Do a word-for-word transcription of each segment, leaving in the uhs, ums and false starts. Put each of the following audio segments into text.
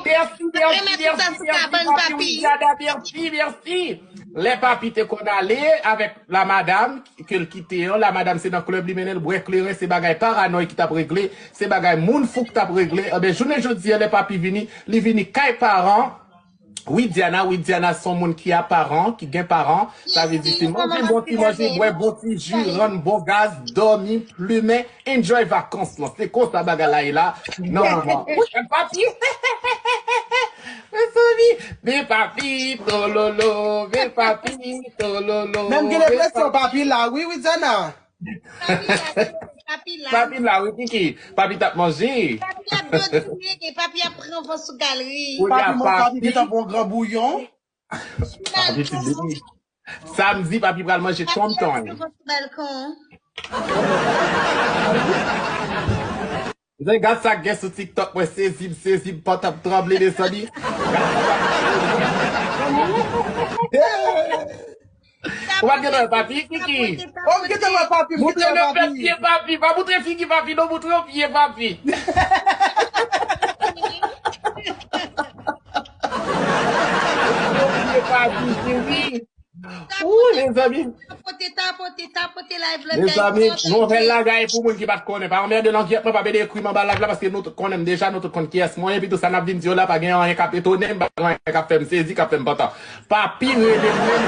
Mèsi, mèsi, mèsi, mèsi, papi Widiana, mèsi, mèsi. Lè papi te konn ale avèk la madam ke l kite an, la madam se nan klèb li mennen l bwè kleren, se bagay paranòy ki t ap regle, se bagay moun fou ki t ap regle. Anben, jounen jodi a, lè papi vini, li vini kay paran Widiana. Widiana se yon moun ki aparan, ki gen paran. Sa vle di se manje bon ti manje, bwè bon ti ji, rann bon gaz, dòmi, plimen, enjoy vakans lan. Se konsa bagay la ye la. Nan moman. Papi. Mezanmi, men papi tololo, men papi tololo. Menm gen enpresyon papi la, wi, Widiana. Papi la, papi la. Papi la, wi, Kiki. Papi t ap manje. Papi ap dodine, papi ap pran van sou galri. Papi, papi gentan bon gran bouyon. Papi ti bebe. Samdi, papi pral manje tonton. Papi ap pran van sou balkon. Mezanmi, gad sa k gen sou TikTok, mwen sezi, m sezi, m pantan m tranble, mezanmi. Ou pa t gentan wè papi, Kiki? Oh, m gentan wè papi, m gentan wè papi. Moutre le pèt pye papi, pa moutre figi papi, non, moutre pye papi. Moutre pye papi, cheri. Ou, mezanmi. Tapote, tapote, tapote live la. Mezanmi, nouvèl la gaye pou moun ki pa t konnen. Pa anmède langyèt mwen, pa pede ekri m anba live la, paske nou tout konnen m deja, nou tout konn kiyès mwen ye, epi tou sa n ap vin di yo la, pa gen anyen k ap etone m, pa gen anyen k ap fè m sezi, k ap fè m pantan. Papi rele m menm.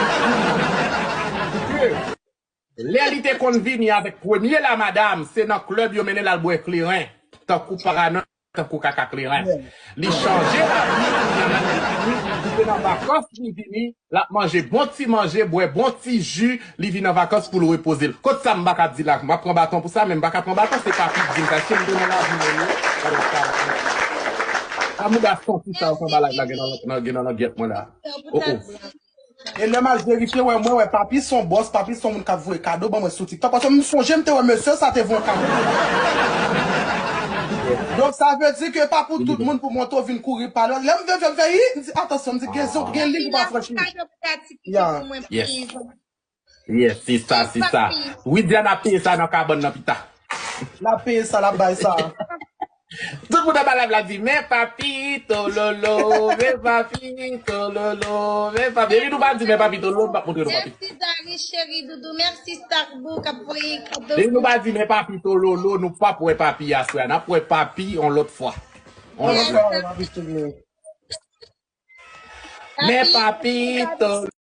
Lè li te konn vini avèk premye la madam, se nan klèb yo mennen l al bwè kleren, tankou paranòy, tankou kaka kleren. Li chanje lavi, kounye a la li vini, li te nan vakans, li vini, l ap manje bon ti manje, bwè bon ti ji, li vin an vakans pou l repoze l. Kot sa m pa ka di la, m ap pran baton pou sa, men m pa ka pran baton, se papi k di m sa, si m te nan lavi mwen ye, gade sa. A mouda santi sa, ou konn bagay la gen nan, nan, gen nan langyèt mwen la. Oh, oh. E lè m al verifye, wè, mwen wè papi se yon bòs, papi se yon moun k ap voye kado ban mwen sou TikTok. Paske m sonje m te wè mesye sa te voye kado. Donk sa vle di ke pa pou tout moun pou monte w vin kouri pale. Lè m verifye, m fè, hi, m di, atansyon, m di, gen zon, gen liy ou pa franchi. Ya. Yes. Yes, se sa, se sa. Widiana ap peye sa nan kabann nan pita. L ap peye sa, l ap bay sa. Tout moun anba live la di, men papi tololo, men papi tololo, men papi. Depi nou pa di men papi tololo, m p ap montre nou papi. Mèsi Dari cheri doudou, mèsi Starbook ap voye kado. Depi nou pa di men papi tololo, nou p ap wè papi aswè a. N ap wè papi yon lòt fwa. Yon lòt fwa. Men papi tololo.